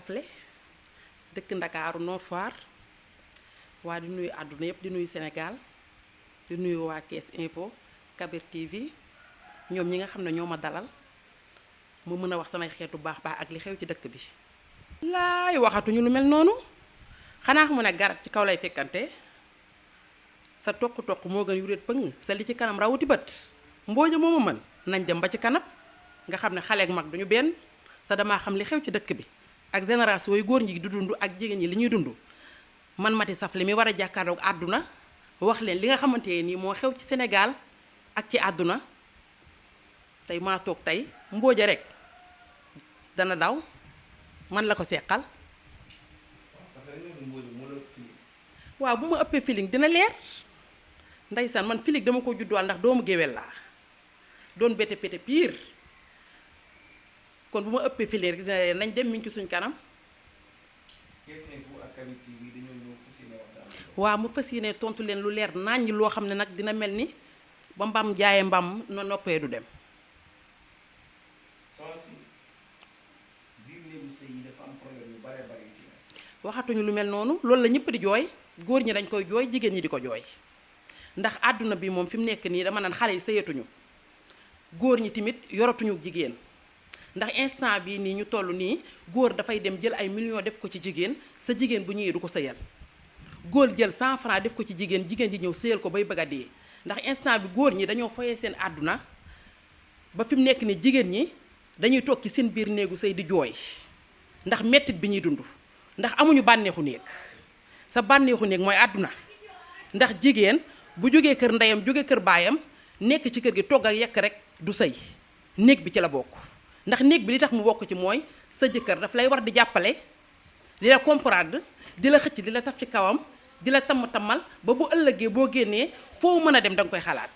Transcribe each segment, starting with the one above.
Safle dëkk Ndakaaru Nord Foire waa di nuyu àdduna yëpp di nuyu Sénégal di nuyu waa Kees Info Kabir TV ñoom ñi nga xam ne ñoo ma dalal mu mën a wax samay xeetu baax ak li xew ci dëkk bi. laay waxatuñu lu mel noonu xanaa xamu ne garab ci kaw lay fekkante sa toq-toq moo gën yuréet pëng sa li ci kanam rawuti bët mbooja moomu mën nañ dem ba ci kanam nga xam ne xale ak mag duñu benn sa damaa xam li xew ci dëkk bi ak génération yi góor ñi di dund ak jigéen ñi li ñuy dund man Maty Safle mi war a jàkkaarloog àdduna wax leen li nga xamante ne nii moo xew ci Sénégal ak ci àdduna tey maa toog tey mbooja rek dana daw man la ko seqal waaw bu ma ëppee feeling dina leer ndeysaan man feeling dama ko judduwaal ndax doomu géwél laa doon bete pete pire kon bu ma ëppee feeling rek dina leer nañ dem mi ngi ci suñ kanam waaw mu fas yéene tontu leen lu leer naññ loo xam ne nag dina mel ni ba mbam jaaye mbam no noppee du dem waxatuñu lu mel noonu loolu la ñëpp di jooy góor ñi dañ koy jooy jigéen ñi di ko jooy ndax àdduna bi moom fi mu nekk nii dama naan xale yi sëyatuñu góor ñi tamit yoratuñu jigéen ndax instant bii nii ñu toll nii góor dafay dem jël ay millions def ko ci jigéen sa jigéen bu ñëwee du ko sëyal góor jël 100 francs def ko ci jigéen jigéen ji ñëw sëyal ko bay bëgg a dee ndax instant bi góor ñi dañoo foyee seen àdduna ba fi mu nekk nii jigéen ñi dañuy toog ci seen biir néegu sëy di jooy ndax mettit bi ñuy dund ndax amuñu bànneexu néeg sa bànneexu néeg mooy àdduna ndax jigéen bu jógee kër ndeyam jógee kër baayam nekk ci kër gi togg ak yekk rek du sëy néeg bi ci la bokk ndax néeg bi li tax mu bokk ci mooy sa jëkkër daf lay war di jàppale di la comprendre di la xëcc di la taf ci kawam di la tamm-tammal ba bu ëllëgee boo génnee foo mën a dem da nga koy xalaat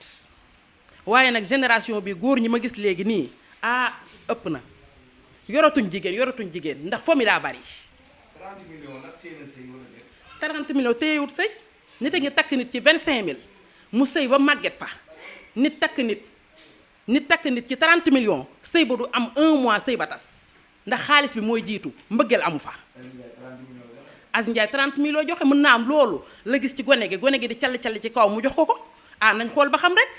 waaye nag génération bi góor ñi ma gis léegi nii ëpp na yoratuñ jigéen ndax fo mi daa bari 30 millions nag téye na sëy wala déet. 30 millions téyewut sëy nit a ngi takk nit ci 25000 mu sëy ba màgget fa nit takk nit ci 30 millions sëy ba du am 1 mois sëy ba tas ndax xaalis bi mooy jiitu mbëggeel amu fa. Aziz Ndiaye 30 millions joxe mën naa am loolu la gis ci gone gi di call ci kaw mu jox ko nañ xool ba xam rek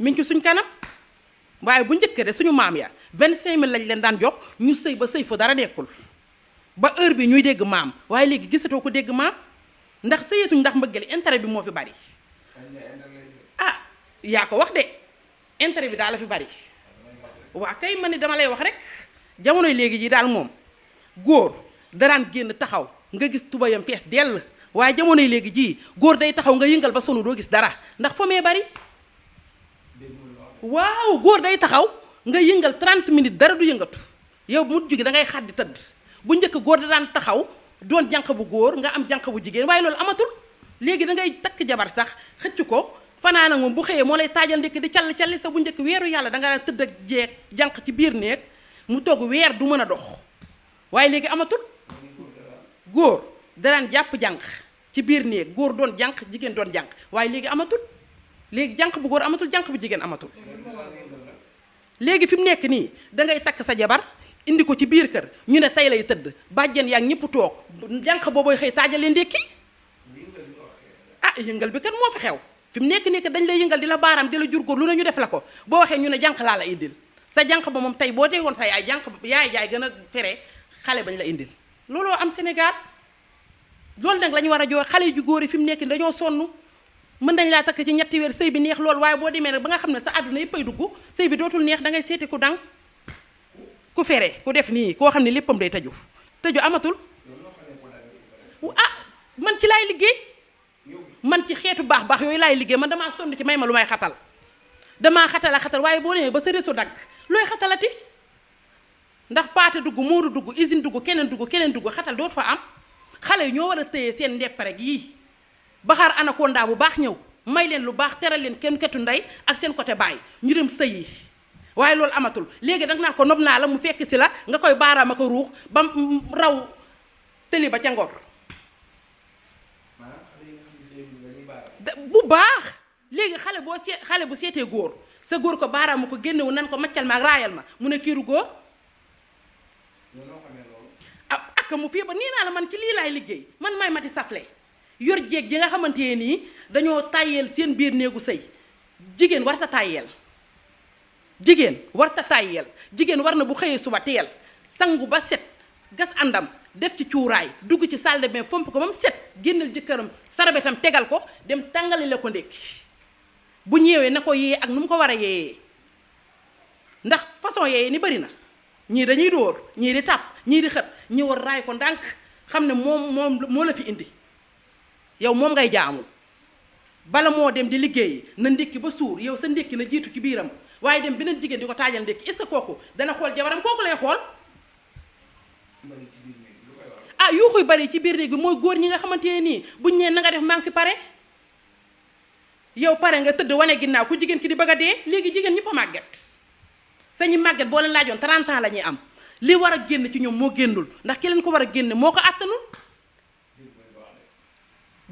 mi ngi ci suñ kanam waaye bu njëkk de suñu maam ya 25000 lañ leen daan jox ñu sëy ba sëy fa dara nekkul. ba heure bi ñuy dégg maam waaye léegi gisatoo ko dégg maam ndax sëyeetuñ ndax mbëggeel intérêt bi moo fi bari yaa ko wax de intérêt bi daal la fi bari waa kay man ni dama lay wax rek jamonoy léegi ji daal moom góor daraan génn taxaw nga gis tubayam fees dell waaye jamonoy léegi ji góor day taxaw nga yëngal ba sonu doo gis dara ndax fa mee bari waaw góor day taxaw nga yëngal 30 minutes dara du yëngatu yow mu jóge da ngay xaddi tëdd bu njëkk góor da daan taxaw doon jànq bu góor nga am jànq bu jigéen waaye loolu amatul léegi da ngay takk jabar sax xëcc ko fanaana moom bu xëyee moo lay taajal ndekki di calli sa bu njëkk weeru yàlla da nga daan tëdd ak jeeg jànq ci biir néeg mu togg weer du mën a dox waaye léegi amatul góor da daan jàpp jànq ci biir néeg góor doon jànq jigéen doon jànq waaye léegi amatul léegi jànq bu góor amatul jànq bu jigéen amatul léegi fi mu nekk nii da ngay takk sa jabar indi ko ci biir kër ñu ne tey lay tëdd bàjjen yaa ñëpp toog jànq boobooy xëy taajalee ndékki yëngal bi kat moo fi xew fi mu nekk nii kat dañ lay yëngal di la baaraam di la jur góor lu ne ñu def la ko boo waxee ñu ne jànq laa la indil sa jànq ba moom tey boo tegoon sa yaay jànq yaay jaay gën a fere xale bañ la indil looloo am Sénégal loolu nag la ñu war a joo xale ju góor yi fi mu nekk dañoo sonn mën dañ laa takk ci ñetti weer sëy bi neex loolu waaye boo demee nag ba nga xam ne sa àdduna yëpp ay dugg sëy bi dootul neex da ngay seeti ku dang ku fere ku def nii koo xam ne léppam day tëju amatul man ci laay liggéey man ci xeetu baax yooyu laay liggéey man damaa sonn ci may ma lu may xatal damaa xatal waaye boo demee ba sa réseau dagg looy xatalati ndax paate dugg moodu dugg usine dugg keneen dugg xatal dootu fa am xale yi ñoo war a tëye seen ndepp rek yii baxaar anaconda bu baax ñëw may leen lu baax teral leen kenn ketu ndey ak seen côté baay ñu dem sëy yi waaye loolu amatul léegi nag naan ko nob naa la mu fekk si la nga koy baaraam ak a ruux ba raw tëli ba ca ngor bu baax léegi xale bu seetee góor sa góor ko baaraamu ko génnewu nan ko maccal ma ak raayal ma mu ne kiiru góor ak ak mu feebar nii naa la man ci lii laay liggéey man may mati safle yor jéeg ji nga xamante ne nii dañoo tàyyeel seen biir néegu sëy jigéen warta tàyyeel jigéen warta tàyyeel jigéen war na bu xëyee suba teel sangu ba set gas àndam def ci cuuraay dugg ci salle de bain fomp ko ba mu set génnal jëkkëram sarabetam tegal ko dem tàngali la ko ndékki bu ñëwee na ko yee ak nu mu ko war a yeeyee ndax façon yeeyee ni bari na ñii dañuy dóor ñii di tàpp ñii di xët ñi war raay ko ndànk xam ne moom moo la fi indi yow moom ngay jaamu bala moo dem di liggéeyi na ndékki ba suur yow sa ndékki na jiitu ci biiram waaye dem beneen jigéen di ko taajal ndékki est-ce que kooku dana xool jabaram kooku lay xool ah yuuxuy bari ci biir néeg bi mooy góor ñi nga xamante ne nii buñ nee na nga def maa ngi fi pare yow pare nga tëdd wane ginnaaw ku jigéen ki di bëgg a dee léegi jigéen ñëpp a màgget sañi màgget boo leen laajoon 30 ans la ñuy am li war a génn ci ñoom moo génnul ndax ki leen ko war a génne moo ko àttanul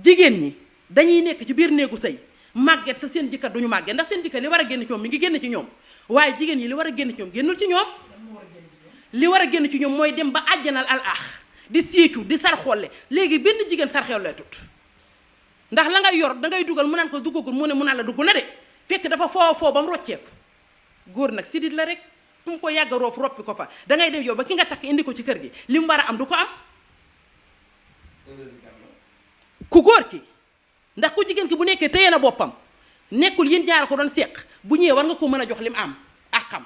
jigéen ñi dañuy nekk ci biir néegu sëy màgget sa seen jëkkër duñu màgget ndax seen jëkkër li war a génn ci ñoom mi ngi génn ci ñoom waaye jigéen ñi li war a génn ci ñoom génnul ci ñoom li war a génn ci ñoom mooy dem ba àjjanal al aax di siicu di sar xolle léegi benn jigéen sar xew lay tut ndax la ngay yor da ngay dugal mu naan ko duggagul mu ne mu naan la dugg na de fekk dafa foo ba mu rocceeku góor nag sidit la rek fu mu ko yàgg a roof roppi ko fa da ngay dem yow ba ki nga takk indi ko ci kër gi li mu war a am du ko am ku góor ki ndax ku jigéen ki bu nekkee téye na boppam nekkul yéen ñaar ko doon seq bu ñëwee war nga ko mën a jox li mu am ak xam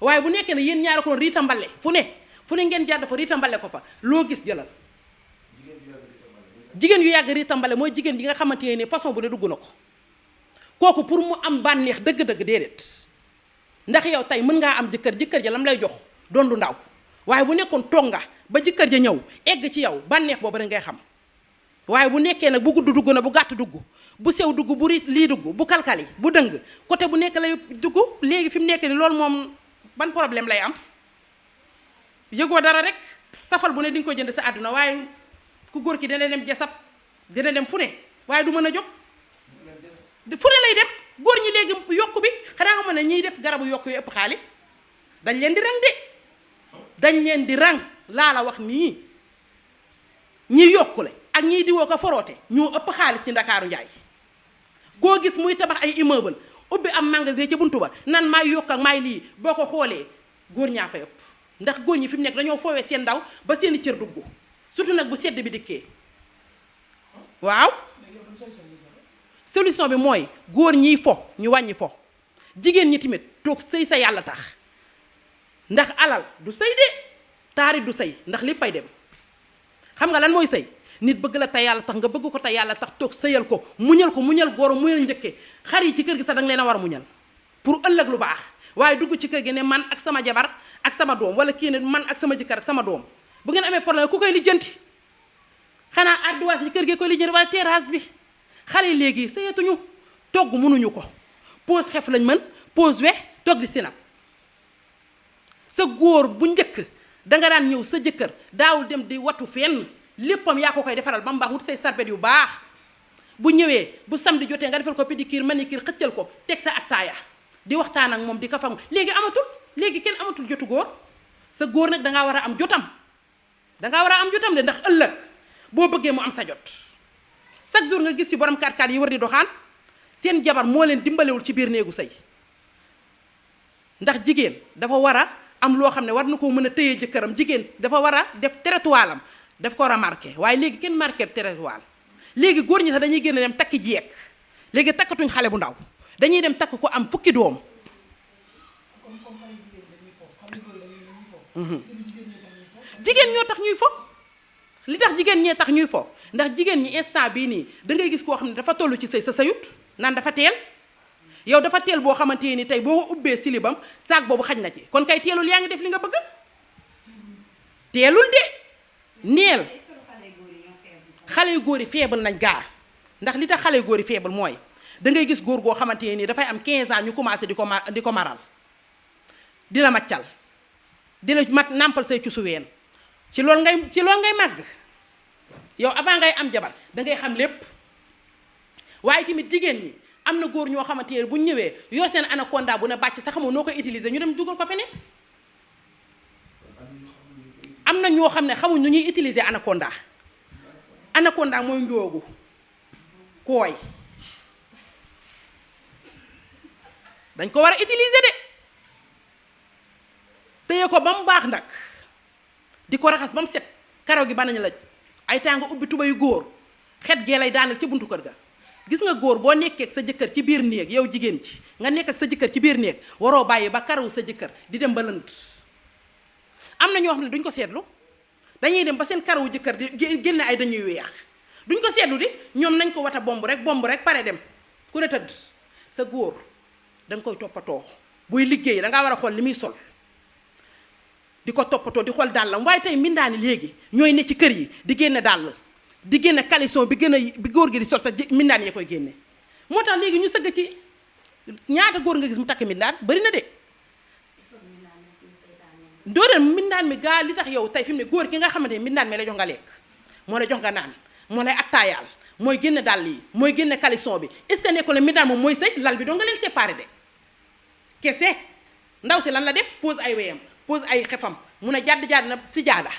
waaye bu nekkee ne yéen ñaar ko doon riita mbale fu ne ngeen jaar dafa riita mbale ko fa loo gis jëlal jigéen yu yàgg riita mbale mooy jigéen yi nga xamante ne façon bu ne dugg na ko kooku pour mu am bànneex dëgg-dëgg déedéet ndax yow tey mën ngaa am jëkkër ja lam lay jox doon du ndaw waaye bu nekkoon toog nga ba jëkkër ja ñëw egg ci yow bànneex boobu rek ngay xam waaye bu nekkee nag bu gudd dugg na bu gàtt dugg bu sew dugg bu lii dugg bu kalkali bu dëng côté bu nekk lay dugg léegi fi mu nekk ni loolu moom ban problème lay am yëgoo dara rek safal bu ne di nga ko jënd sa àdduna waaye ku góor ki dina dem jasab dina dem fu ne waaye du mën a jóg fu ne lay dem góor ñi léegi yokk bi xanaa xam ne ñiy def garabu yokk yu ëpp xaalis dañ leen di rang de dañ leen di rang laa la wax nii ñiy yokkule ak ñiy diwoo ko foroote ñoo ëpp xaalis ci ndakaaru njaay koo gis muy tabax ay immeuble ubbi am magasin ci buntu ba nan maay yokk ak maay lii boo ko xoolee góor ñaa fa ëpp ndax góor ñi fi mu nekk dañoo foowee seen ndaw ba seeni cër dugg surtout nag bu sedd bi dikkee waaw solution bi mooy góor ñiy fo ñu wàññi fo jigéen ñi tamit toog sëy sa yàlla tax ndax alal du sëy de taari du sëy ndax léppay dem xam nga lan mooy sëy nit bëgg la te yàlla tax nga bëgg ko te yàlla tax toog sëyal ko muñal góoro muñal njëkke xar yi ci kër gi sax danga leen a war a muñal pour ëllëg lu baax waaye dugg ci kër gi ne man ak sama jabar ak sama doom wala kii ne man ak sama jëkkër ak sama doom bu ngeen amee problème ku koy lijjanti xanaa ardoise ci kër gi koy lijjanti wala terrasse bi xale yi léegi sëyatuñu togg mënuñu ko pose xef lañ mën pose we togg di sinap sa góor bu njëkk danga daan ñëw sa jëkkër daawul dem di watu fenn léppam yaa ko koy defaral ba mu baax wut say sarbet yu baax bu ñëwee bu samedi jotee nga defal ko pédicure manicure xëccal ko teg sa attaaya di waxtaan ak moom di ko fam léegi amatul léegi kenn amatul jotu góor sa góor nag dangaa war a am jotam dangaa war a am jotam de ndax ëllëg boo bëggee mu am sa jot chaque jour nga gis fi borom 4x4 yi war di doxaan seen jabar moo leen dimbalewul ci biir néegu sëy ndax jigéen dafa war a am loo xam ne war na koo mën a téye jëkkëram jigéen dafa war a def territoire am daf ko remarqué waaye léegi kenn marqué territoire léegi góor ñi sax dañuy génn dem takki jeeg léegi takkatuñ xale bu ndaw dañuy dem takk ko am fukki doom jigéen ñoo tax ñuy fo li tax jigéen ñee tax ñuy fo ndax jigéen ñi instant bii nii da ngay gis koo xam ne dafa toll ci sëy sa sëyut naan dafa teel yow dafa teel boo xamante ni tey boo ubbee silibam saak boobu xaj na ci kon kay teelul yaa ngi def li nga bëgg teelul de neel xale yu góor yi faible nañ gaa ndax li tax xale yu góor yi faible mooy da ngay gis góor goo xamante ni dafay am 15 ans ñu commencé di ko maral di la maccal di la mat nàmpal say cusu ween ci loolu ngay màgg yow avant ngay am jabar da ngay xam lépp waaye tamit jigéen ñi am na góor ñoo xamante ne bu ñu ñëwee yor seen anaconda bu ne bàcc sax xamoo noo koy utiliser ñu dem dugal ko feneen am na ñoo xam ne xamuñ nu ñuy utiliser anaconda. Anaconda mooy njoogu kooy dañ ko war a utiliser de téye ko ba mu baax nag di ko raxas ba mu set karaw gi banañ laj ay tàng ubbi tubayu góor xet gee lay daanal ci buntu kër ga. gis nga góor boo nekkee ak sa jëkkër ci biir néeg yow jigéen ci nga nekk ak sa jëkkër ci biir néeg waroo bàyyi ba karaw sa jëkkër di dem ba lënd. am na ñoo xam ne duñ ko seetlu dañuy dem ba seen karawu jëkkër di génne ay dañuy weex duñ ko seetlu di ñoom nañ ko wata bomb rek pare dem ku ne tëdd. sa góor da nga koy toppatoo buy liggéey da ngaa war a xool li muy sol di ko toppatoo di xool dàllam waaye tey mbindaani léegi ñooy ne ci kër yi di génne dàll di génne caleçon bi bi góor gi di sol sa mbindaan yee koy génne. moo tax léegi ñu sëgg ci ñaata góor nga gis mu takk mbindaan bari na de. dooleel mbindaan mi gaa li tax yow tey fi mu ne góor gi nga xamante ne mbindaan mi la jox nga lekk moo la jox nga naan moo lay attaayaal mooy génne dàll yi mooy génne caleçon bi est ce que nekkul ne mbindaan moom mooy sëy lal bi doo nga leen séparé de kese ndaw si lan la def pose ay weyam pose ay xefam mun a jàdd na si jaada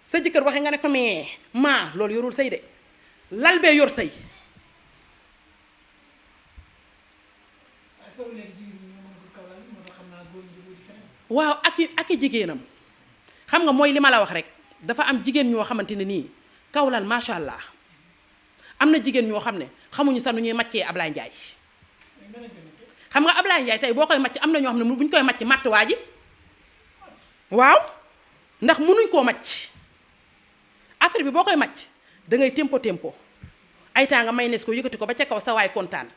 sa jëkkër waxee nga ne ko mais maa loolu yorul sëy de lal bee yor sëy. waaw ak i jigéenam xam nga mooy li ma la wax rek dafa am jigéen ñoo xamante ne nii kawlal macha allah am na jigéen ñoo xam ne xamuñu sax nu ñuy màccee Ablaye Ndiaye. xam nga Ablaye Ndiaye tey boo koy màcc am na ñoo xam ne bu ñu koy màcc màtt waa ji waaw ndax mënuñ koo màcc affaire bi boo koy màcc da ngay tempo ay temps nga may nes ko yëkkati ko ba ca kaw sa waay kontaan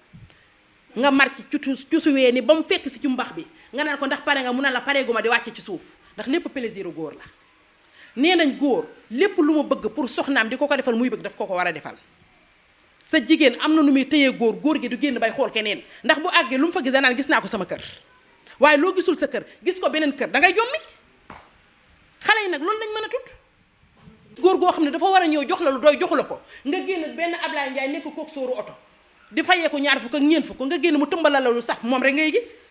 nga mar ci cusuwee ni ba mu fekk si ci mbax bi nga naan ko ndax pare nga mun a la pareegu ma di wàcce ci suuf ndax lépp plaisir góor la. nee nañ góor lépp lu ma bëgg pour soxnaam di ko defal muy bëgg daf ko war a defal. sa jigéen am na nu muy téye góor gi du génn bay xool keneen ndax bu àggee lu mu fa gis danaan gis naa ko sama kër waaye loo gisul sa kër gis ko beneen kër da ngay jommi. xale yi nag loolu lañ mën a tut góor goo xam ne dafa war a ñëw jox la lu doy joxu la ko nga génn benn Ablaye Ndiaye nekk kook sóoru oto di fayee ko ñaar fukk ak ñeent fukk nga génn mu tëmbala la lu saf moom rek ngay gis.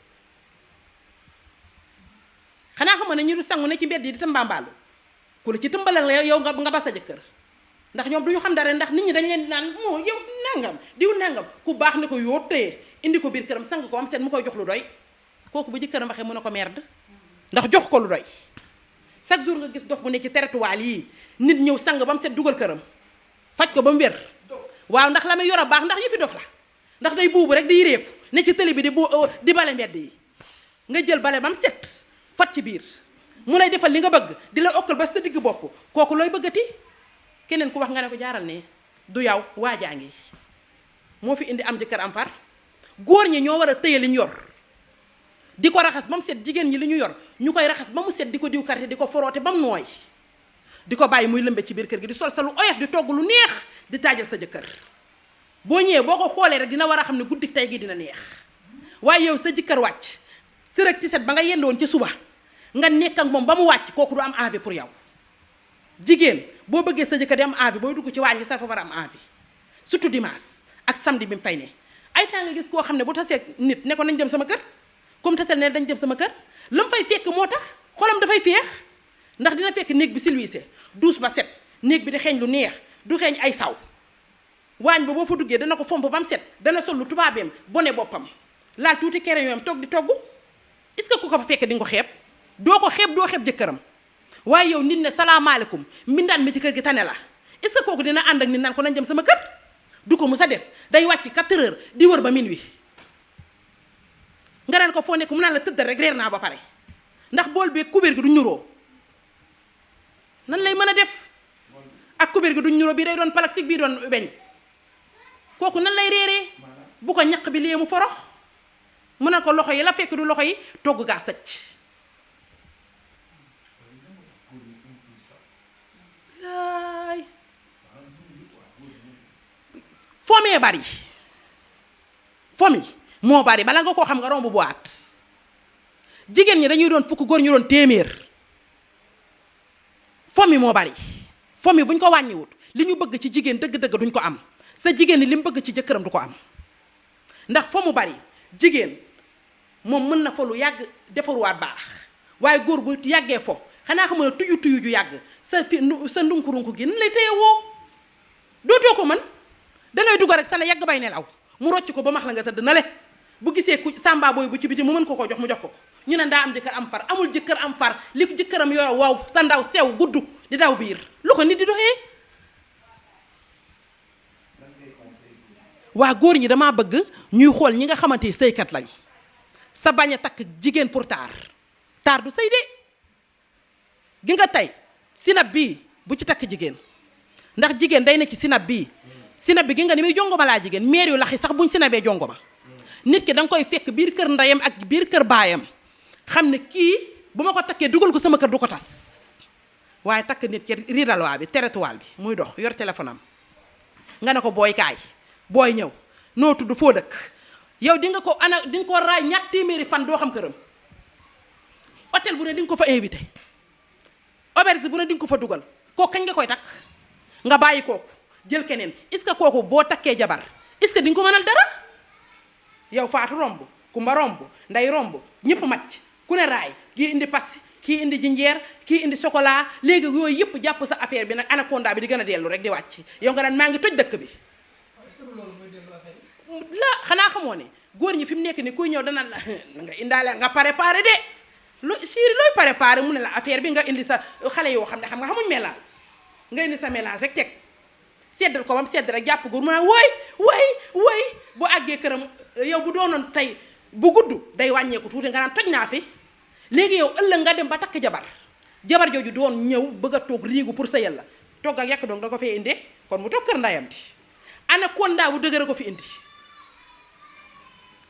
xanaa xam ne ñu du sangu ne ci mbedd yi di tëmbaambaalu ku la ci tëmbalal la yow nga ba sa jëkkër ndax ñoom duñu xam dara ndax nit ñi dañ leen naan moo yow nangam diw nangam ku baax ne ko yoo téye indi ko biir këram sang ko am seet mu koy jox lu doy kooku bu jëkkëram waxee mu ne ko merde ndax jox ko lu doy. chaque jour nga gis dox bu ne ci territoire yii nit ñëw sang ba mu set dugal këram faj ko ba mu wér waaw ndax la muy yor a baax ndax yëfi dof la ndax day buubu rek di réeku ne ci télé bi di bale mbedd yi nga jël bale ba mu set fat ci biir mu lay defal li nga bëgg di la okkal ba sa digg bopp kooku looy bëggati keneen ku wax nga ne ko jaaral ne du yow waajaa ngi moo fi indi am jëkkër am far góor ñi ñoo war a tëye li ñu yor di ko raxas ba mu set jigéen ñi li ñu yor ñu koy raxas ba mu set di ko diw karte di ko foroote ba mu nooy di ko bàyyi muy lëmbe ci biir kër gi di sol sa lu oyof di togg lu neex di taajal sa jëkkër boo ñëwee boo ko xoolee rek dina war a xam ne guddi tey gi dina neex waaye yow sa jëkkër wàcc sërëg ci set ba nga yendoon ci suba nga nekk ak moom ba mu wàcc kooku du am envie pour yow jigéen boo bëggee sa jëkkër di am envie booy dugg ci waañ bi sa fa war a am envie surtout dimanche ak samedi bi mu fay ne ay temps nga gis koo xam ne bu tasee nit ne ko nañ dem sama kër comme tasel ne dañ dem sama kër la mu fay fekk moo tax xolam dafay féex ndax dina fekk néeg bi silwiise douche ba set néeg bi di xeeñ lu neex du xeeñ ay saw waañ ba boo fa duggee dana ko fomp ba mu set dana sol lu tubaabeem bone boppam laal tuuti kere yoom toog di togg est ce que ku ko fa fekk di nga ko xeeb doo ko xeeb doo xeeb jëkkëram waaye yow nit ne salaamaaleykum mbindaan mi ci kër gi tane la est ce que kooku dina ànd ak nit naan ko nañ dem sama kër du ko mu sa def day wàcc 4 heures di wër ba minuit nga naan ko foo nekk mu naan la tëddal rek reer naa ba pare ndax bool bi kubéer gi du ñuroo nan lay mën a def ak kubéer gi du ñuroo bii day doon plastique bii doon weñ kooku nan lay réeree bu ko ñaq bi lee mu forox mu ne ko loxo yi la fekk du loxo yi togg gaa sëcc laay fomee bari fomi moo bari bala nga koo xam nga romb bu waat jigéen ñi dañuy doon fukk góor ñu doon téeméer fomi moo bari fomi buñ ko wàññiwut li ñu bëgg ci jigéen dëgg-dëgg duñ ko am sa jigéen ni li mu bëgg ci jëkkëram du ko am ndax fo mu bari jigéen moom mën na fa lu yàgg defaruwaat baax waaye góor bu yàggee fo xanaa xam ne tuyu tuyu ju yàgg sa sa ndunkurunku gi nan lay téye woo dootoo ko mën dangay dugg rek sa la yàgg bay nelaw mu rocc ko ba max la nga tëdd na le bu gisee ku samba booy bu ci biti mu mën ko jox mu jox ko ñu ne daa am jëkkër am far amul jëkkër am far li ko jëkkëram yooyu waaw sa ndaw sew gudd di daw biir lu ko nit di doxee. waa góor ñi damaa bëgg ñuy xool ñi nga xamante ni sëykat lañ sa bañ a takk jigéen pour taar du sëy de gi nga tey sinab bii bu ci takk jigéen ndax jigéen day ne ci sinab bi gi nga ni muy jongoma laa jigéen meer yu laxi sax buñ sinabee jongoma nit ki da nga koy fekk biir kër ndeyam ak biir kër baayam xam ne kii bu ma ko takkee dugal ko sama kër du ko tas waaye takk nit ci ridalwaa bi territoire bi muy dox yor téléphone am nga ne ko booy kaay booy ñëw noo tudd foo dëkk yow di nga ko raay ñaar téeméeri fan doo xam këram hôtel bu ne di nga ko fa invité auberge bu ne di nga ko fa dugal kooku kañ nga koy takk nga bàyyi kooku jël keneen est-ce que kooku boo takkee jabar est-ce que di nga ko mënal dara yow faatu romb kumba romb nday romb ñëpp macc ku ne raay kii indi passi kii indi jinjeer kii indi chocolat léegi yooyu yëpp jàpp sa affaire bi nag anaconda bi di gën a dellu rek di wàcc yow nga daan maa ngi toj dëkk bi la xanaa xamoo ne góor ñi fi mu nekk ni kuy ñëw dana la nga indaale nga préparé de lu chéri looy préparé mu ne la affaire bi nga indi sa xale yoo xam ne xam nga xamuñ mélange nga indi sa mélange rek teg seddal ko ba mu sedd rek jàpp góor mu ne woy bu àggee këram yow bu doonoon tey bu gudd day wàññeeku tuuti nga naan toj naa fi léegi yow ëllëg nga dem ba takk jabar jooju doon ñëw bëgg a toog riigu pour sëyal la togg ak yàq doon da ko fee indee kon mu toog kër ndayam ti anaconda bu dëgër ko fi indi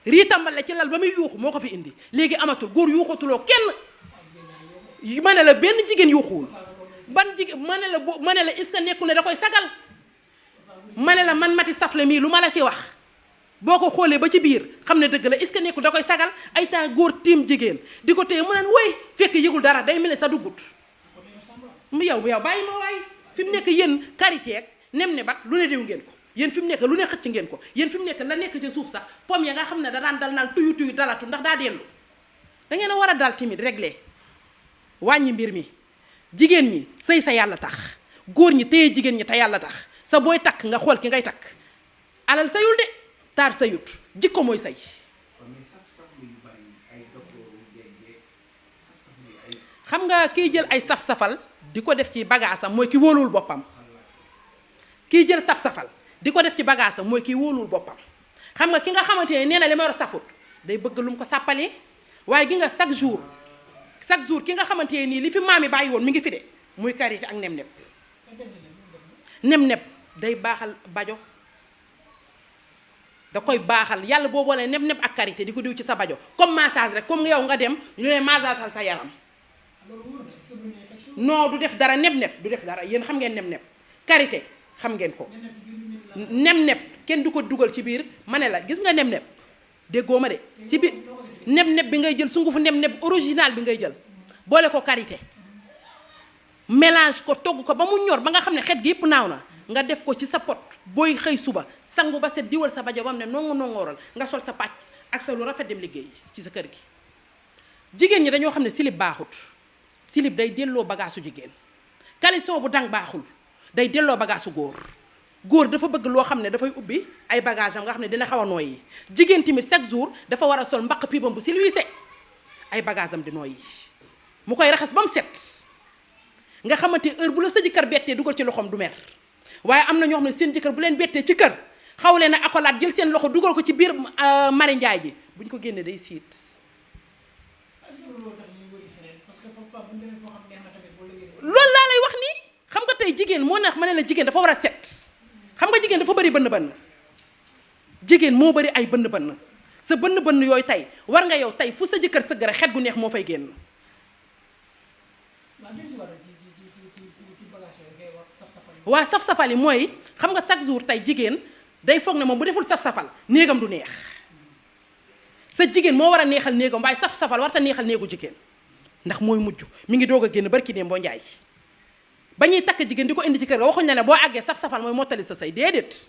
rii tambale ci lal ba muy yuuxu moo ko fi indi léegi amatul góor yuuxatuloo kenn ma ne la benn jigéen yuuxuwul ban jigéen ma ne la est-ce que nekkul ne da koy sagal ma ne la man mati safle mii lu ma la ci wax boo ko xoolee ba ci biir xam ne dëgg la est-ce que nekkul da koy sagal ay temps góor tiim jigéen di ko téye mu naan woy fekk yëgul dara day mel ne sa duggut mu yow bàyyi ma waay fi mu nekk yéen karité ak nem ne bak lu ne déw ngeen ko yéen fi mu nekk lu ne xëcc ngeen ko yéen fi mu nekk la nekk ci suuf sax pom ya nga xam ne da daan dal naan tuyu dalatu ndax daa dellu da ngeen a war a dal timit réglé wàññi mbir mi jigéen ñi sëy sa yàlla tax góor ñi téye jigéen ñi te yàlla tax sa booy takk nga xool ki ngay takk alal sëyul de taar sëyut jikko mooy sëy xam nga kiy jël ay saf-safal di ko def ci bagaasam mooy ki wóoluwul boppam kiy jël saf-safal di ko def ci bagaasam mooy ki wóoluwul boppam xam nga ki nga xamante ne nee na li ma yor safut day bëgg lu mu ko sàppalee waaye gi nga chaque jour ki nga xamante ne nii li fi maam yi bàyyi woon mi ngi fi de muy karité ak nem-nem day baaxal bajo da koy baaxal yàlla boo boolee nem-nem ak karité di ko diw ci sa bajo comme massage rek comme yow nga dem ñu ne massage sa yaram non du def dara nem-nem du def dara yéen xam ngeen nem-nem karité xam ngeen ko nem-nem kenn du ko dugal ci biir ma ne la gis nga nem-nem déggoo ma de ci biir nem-nem bi ngay jël sungufu nem-nem original bi ngay jël boole ko karité mélange ko togg ko ba mu ñor ba nga xam ne xet gi yëpp naaw na nga def ko ci sa pot booy xëy suba sangu ba set diwal sa bajo ba am ne nongooral nga sol sa pàcc ak sa lu rafet dem liggéey ci sa kër gi jigéen ñi dañoo xam ne silib baaxut silib day delloo bagaasu jigéen caleçon bu dang baaxul day delloo bagaasu góor dafa bëgg loo xam ne dafay ubbi ay bagage am nga xam ne dina xaw a nooyi jigéen tamit chaque jour dafa war a sol mbaq piibam bu silwiise ay bagage am di nooyi mu koy raxas ba mu set nga xamante heure bu la sa jëkkër bettee dugal ci loxoom du mer waaye am na ñoo xam ne seen jëkkër bu leen bettee ci kër xaw leen a accolade jël seen loxo dugal ko ci biir mari njaay ji buñ ko génnee day siit loolu laa lay wax nii xam nga tey jigéen moo neex ma ne la jigéen dafa war a set xam nga jigéen dafa bëri bënn jigéen moo bëri ay bënn sa bënn yooyu tey war nga yow tey fu sa jëkkër sëgg rek xet gu neex moo fay génn waa saf-safal yi mooy xam nga chaque jour tey jigéen day foog ne moom bu deful saf-safal néegam du neex sa jigéen moo war a neexal néegam waaye saf-safal war ta neexal néegu jigéen ndax mooy mujj mi ngi doog a génn barki dem boo njaay ba ñuy takk jigéen di ko indi ci kër ga waxuñ ne boo àggee saf-safal mooy mottali sa say déedéet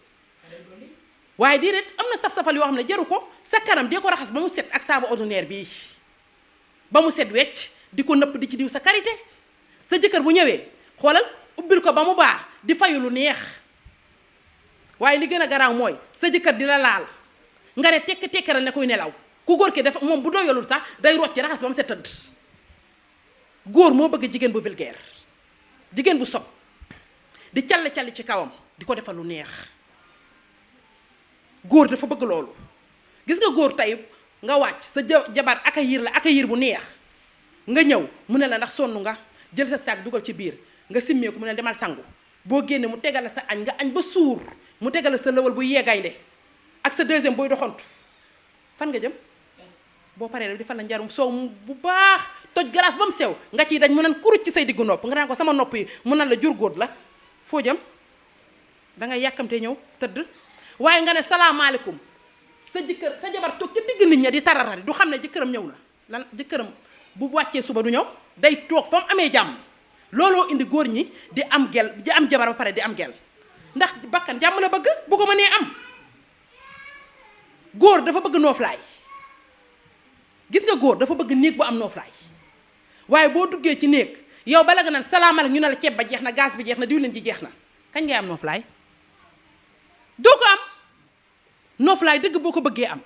waaye déedéet am na saf-safal yoo xam ne jaru ko sa kanam dee ko raxas ba mu set ak saabu ordinaire bii ba mu set wecc di ko nëpp di ci diw sa karité sa jëkkër bu ñëwee xoolal ubbil ko ba mu baax di fayu lu neex waaye li gën a garaaw mooy sa jëkkër di la laal nga ne tekk-tekkaral ne koy nelaw ku góor ki dafa moom bu doyalul sax day rocc ci raxas ba mu set tëdd góor moo bëgg jigéen bu vulgaire jigéen bu sob di calli ci kawam di ko defal lu neex góor dafa bëgg loolu gis nga góor tey nga wàcc sa jabar accueillir la accueillir bu neex nga ñëw mu ne la ndax sonn nga jël sa saak dugal ci biir nga simmeeku mu ne demal sangu boo génne mu tegal la sa añ nga añ ba suur mu tegal la sa lëwal buy yeegaynde ak sa deuxième booy doxantu fan nga jëm boo paree daf defal la njarum soow bu baax toj glace ba mu sew nga ciy dañ mu nan kuruc ci say diggu nopp nga naan ko sama nopp yi mu nan la jur góot la foo jëm dangay yàkkamtee ñëw tëdd waaye nga ne salaamaaleykum sa jëkkër sa jabar toog ca digg nit ña di tararari du xam ne jëkkëram ñëw na lan jëkkëram bu wàccee suba du ñëw day toog fa mu amee jàmm looloo indi góor ñi di am gel di am jabar ba pare di am gel ndax bakkan jàmm la bëgg bu ko mënee am góor dafa bëgg nooflaay gis nga góor dafa bëgg néeg bu am nooflaay waaye boo duggee ci néeg yow bala nga naan salaamaaleykum ñu ne la ceeb ba jeex na gaz bi jeex na diwlin ji jeex na kañ ngay am nooflaay doo ko am nooflaay dëgg boo ko bëggee am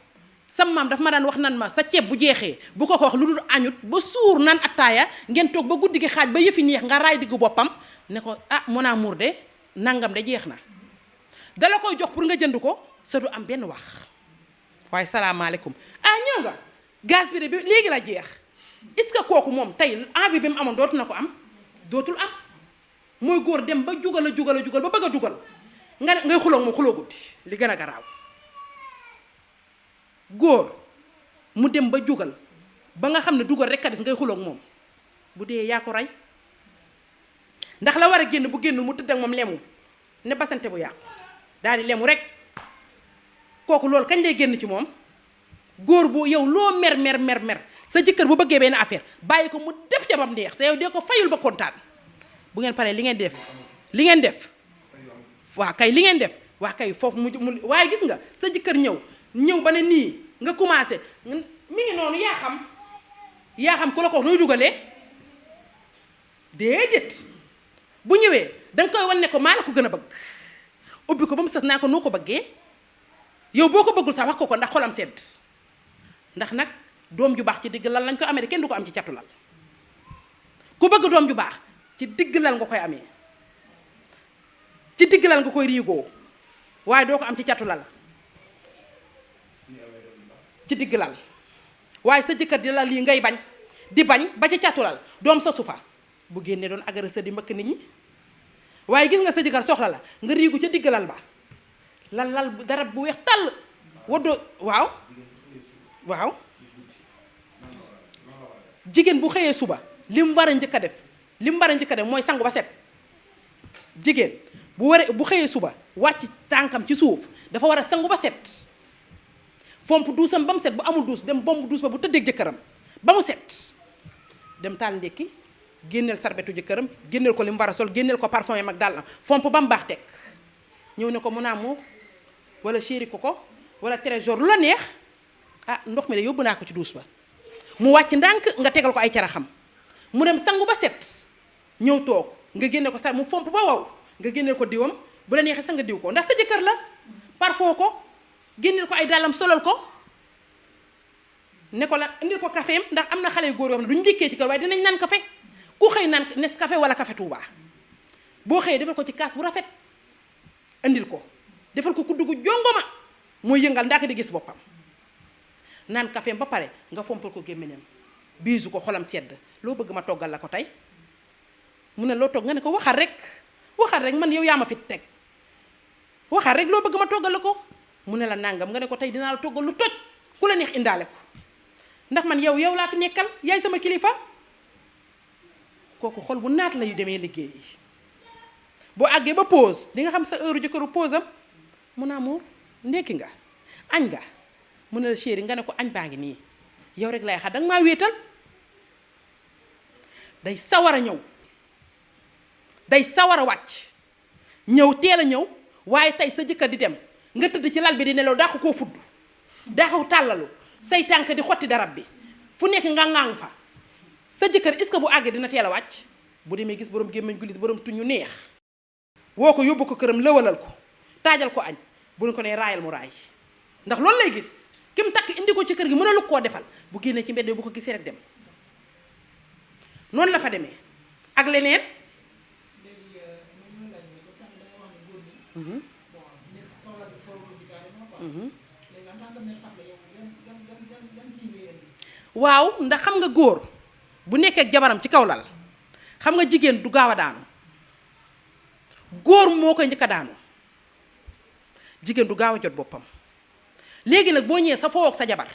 sam maam daf ma daan wax nan ma sa ceeb bu jeexee bu ko wax lu dul añut ba suur naan attaaya ngeen toog ba guddi gi xaaj ba yëfi neex nga raay diggu boppam ne ko ah mon amour de nangam de jeex na dala koy jox pour nga jënd ko sa du am benn wax waaye salaamaaleykum ah ñëw nga gaz bi de bi léegi la jeex est-ce que kooku moom tey envie bi mu amoon dootu na ko am dootul am mooy góor dem ba jugal ba bëgg a dugal nga ngay xuloo moom xuloo guddi li gën a garaaw góor mu dem ba jugal ba nga xam ne dugal rek a des ngay xuloo moom bu dee yaa ko rey ndax la war a génn bu génnul mu tëdd ak moom lemu ne basante bu yàqu daal di lemu rek kooku loolu kañ lay génn ci moom góor bu yow loo mer sa jëkkër bu bëggee benn affaire bàyyi ko mu def ca bam neex sa yow dee ko fayul ba kontaan bu ngeen paree li ngeen def waa kay li ngeen def waa kay foofu mu waaye gis nga sa jëkkër ñëw ba ne nii nga commencé mi ngi noonu yaa xam ku la ko nooy dugalee déedéet bu ñëwee danga koy wan ne ko maa la ko gën a bëgg ubbi ko ba mu sës naa ko noo ko bëggee yow boo ko bëggul sax wax ko ndax xolam sedd ndax nag doom ju baax ci digg lal lañ ko amee de kenn du ko am ci catu lal ku bëgg doom ju baax ci digg lal nga koy amee ci digg lal nga koy riigoo waaye doo ko am ci catu lal ci digg lal waaye sa jëkkër di la lii ngay bañ di bañ ba ci catu lal doom sa sufa bu génnee doon agresseur di mbëkk nit ñi waaye gis nga sa jëkkër soxla la nga riigu ca digg lal ba lal darab bu weex tàll waddoo waaw jigéen bu xëyee suba li mu war a njëkk a def mooy sangu ba set jigéen bu xëyee suba wàcc tànkam ci suuf dafa war a sangu ba set fomp duusam ba mu set bu amul duus dem bomb duus ba bu tëddeeg jëkkëram ba mu set dem taal ndékki génneel sarbetu jëkkëram génneel ko li mu war a sol génneel ko parfum yi mag daal am fomp ba mu baax teg ñëw ne ko mun a mu wala chéri ko wala trésor lu la neex ah ndox mi de yóbbu naa ko ci duus ba mu wàcc ndànk nga tegal ko ay caraxam mu dem sangu ba set ñëw toog nga génne ko sax mu fomp ba wow nga génneel ko diwam bu la neexee sax nga diw ko ndax sa jëkkër la parfum ko génneel ko ay dàllam solal ko ne ko la indil ko café ndax am na xale yu góor yoo xam ne duñu njëkkee ci kër waaye dinañ naan café ku xëy naan Nescafé wala café Touba boo xëyee defal ko ci kaas bu rafet indil ko defal ko kuddu gu jongoma mooy yëngal ndaaka di gis boppam naan café ba pare nga fompal ko gémmiñam biisu ko xolam sedd loo bëgg ma toggal la ko tey mu ne loo togg nga ne ko waxal rek man yow yaa ma fi teg waxal rek loo bëgg ma toggal la ko mu ne la nangam nga ne ko tey dinaa la toggal lu toj ku la neex indaale ko ndax man yow laa fi nekkal yaay sama kilifa kooku xol bu naat la yu demee liggéey boo àggee ba pause di nga xam sa heure jëkkëru pause am mun a amour ndekki nga añ nga mu ne la chéri nga ne ko añ baa ngi nii yow rek lay xaar danga maa wéetal day sawar a ñëw day sawar a wàcc ñëw teel a ñëw waaye tey sa jëkkër di dem nga tëdd ci lal bi di nelaw daaxu koo fudd daaxu tàllalu say tànk di xotti darab bi fu nekk nga ŋaang fa sa jëkkër est-ce que bu àggee dina teel a wàcc bu demee gis borom gémmiñ gulis borom tuñu neex woo ko yóbbu ko këram lëwalal ko taajal ko añ bu ñu ko nee raayal mu raay ndax loolu lay gis kim takk indi ko ci kër gi mënalu koo defal bu génnee ci mbedd bu ko gisee rek dem noonu la fa demee ak leneen. waaw ndax xam nga góor bu nekkee ak jabaram ci kaw lal xam nga jigéen du gaaw a daanu góor moo koy njëkk a daanu jigéen du gaaw a jot boppam léegi nag boo ñëwee sa foo ak sa jabar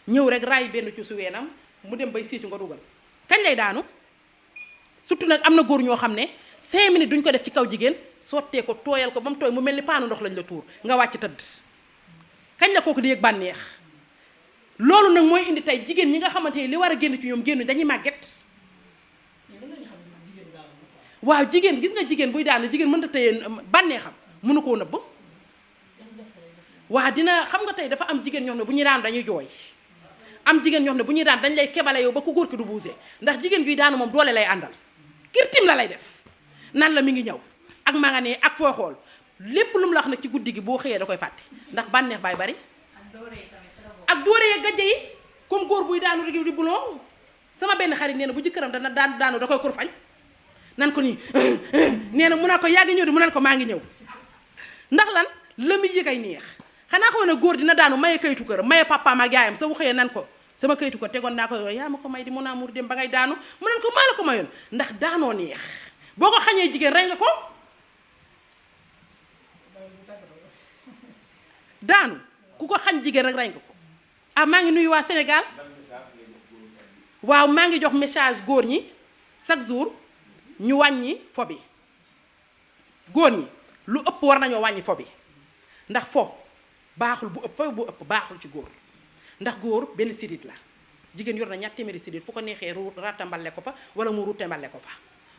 ñëw rek raay benn ci su weenam mu dem bay siitu nga dugal kañ lay daanu surtout nag am na góor ñoo xam ne 5 minutes duñ ko def ci kaw jigéen sottee ko tooyal ko ba mu tooy mu mel ni paanu ndox lañ la tuur nga wàcc tëdd kañ la kooku di yëg bànneex loolu nag mooy indi tey jigéen ñi nga xamante ni li war a génn ci ñoom génn dañuy màgget. waaw jigéen gis nga jigéen buy daanu jigéen mënta tëye bànneexam mënu koo nëbb. waaw dina xam nga tey dafa am jigéen ñoo xam ne bu ñuy daanu dañuy jooy am jigéen ñoo xam ne bu ñuy daan dañ lay kebale yow ba ku góor ki du buuse ndax jigéen juy daanu moom doole lay àndal kirtim la lay def nan la mi ngi ñëw ak maa nga ne ak foo xool lépp lu mu la wax nag ci guddi gi boo xëyee da koy fàtte ndax bànneex baay bari ak dóoree gajje yi comme góor buy daanu rek di buloo sama benn xarit nee na bu jëkkëram dana daanu da koy kurfañ nan ko nii nee na mu naa ko yaa ngi ñëw di mu nan ko maa ngi ñëw ndax lan la muy yëg ay neex xanaa xam ne góor dina daanu maye kayitu kër maye papaam ak yaayam sa waxee nan ko sama kayitu ko tegoon naa ko yooyu yaa ma ko may di mun a muur dem ba ngay daanu mu nan ko maa la ko mayoon ndax daanoo neex boo ko xañee jigéen rey nga ko daanu ku ko xañ jigéen rek rey nga ko ah maa ngi nuyu waa Sénégal waaw maa ngi jox message góor ñi chaque jour ñu wàññi fo bi góor ñi lu ëpp war nañoo wàññi fo bi ndax fo baaxul bu ëpp fo bu ëpp baaxul ci góor ndax góor benn sidit la jigéen yor na ñaar téeméeri sidit fu ko neexee ratambale ko fa wala mu rutambale ko fa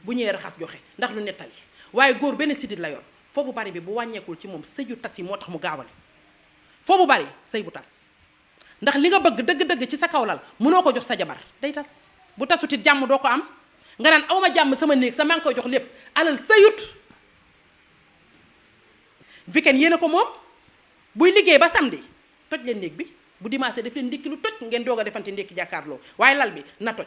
bu ñëwee raxas joxe ndax lu nettali waaye góor benn sidit la yor fo bu bari bi bu wàññeekul ci moom sëy yu tas yi moo tax mu gaawal fo bu bari sëy bu tas ndax li nga bëgg dëgg-dëgg ci sa kaw lal mënoo ko jox sa jabar day tas bu tasutit jàmm doo ko am nga naan awma jàmm sama néeg sa maa ngi koy jox lépp alal sëyut weekend yéen a ko moom buy liggéey ba samedi toj leen néeg bi bu dimanche def leen ndékki lu toj ngeen doog a defante ndékki jàkkaarloo waaye lal bi na toj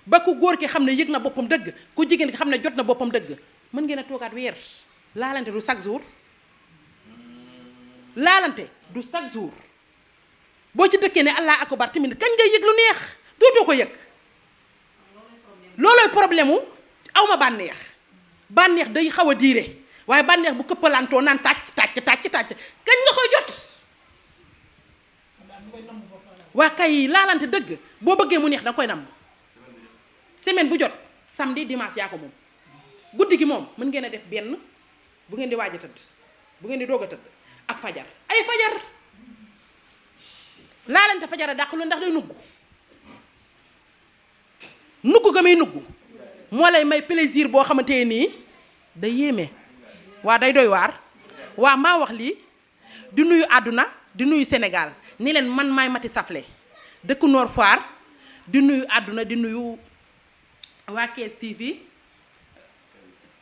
ba ku góor ki xam ne yëg na boppam dëgg ku jigéen ki xam ne jot na boppam dëgg mën ngeen a toogaat weer laalante du chaque jour laalante du chaque jour boo ci dëkkee ne allah akbar tamit kañ ngay yëg lu neex dootoo ko yëg loolooy problème mu awma bànneex bànneex day xaw a diire waaye bànneex bu këppalantoo naan tàcc kañ nga koy jot waa kay laalante dëgg boo bëggee mu neex danga koy namm semaine bu jot samedi dimanche yaa ko moom guddi gi moom mën ngeen a def benn bu ngeen di waaj a tëdd bu ngeen di doog a tëdd ak fajar ay fajar laalante fajar a dàqulu ndax day nugg ga muy nugg moo lay may plaisir boo xamante nii day yéeme waa day doy waar waa maa wax lii di nuyu àdduna di nuyu Sénégal ni leen man maay Mati Saflé dëkk Nord Foire di nuyu àdduna di nuyu waa Kees TV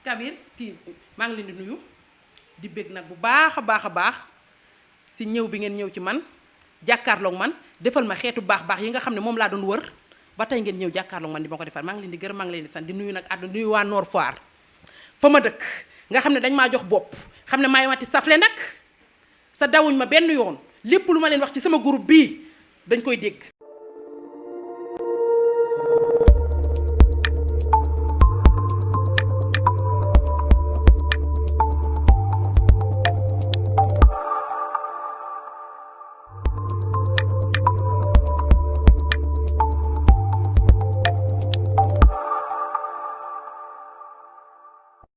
Kabir TV maa ngi leen di nuyu di bég nag bu baax a baax si ñëw bi ngeen ñëw ci man jàkkaarloog man defal ma xeetu baax yi nga xam ne moom laa doon wër ba tey ngeen ñëw jàkkaarloog man di ma ko defal maa ngi leen di gërëm maa ngi leen di sant di nuyu nag àdduna di nuyu waa Nord Foire fa ma dëkk nga xam ne dañ maa jox bopp xam ne maay Mati Saflé nag sa dawuñ ma benn yoon lépp lu ma leen wax ci sama groupe bii dañ koy dégg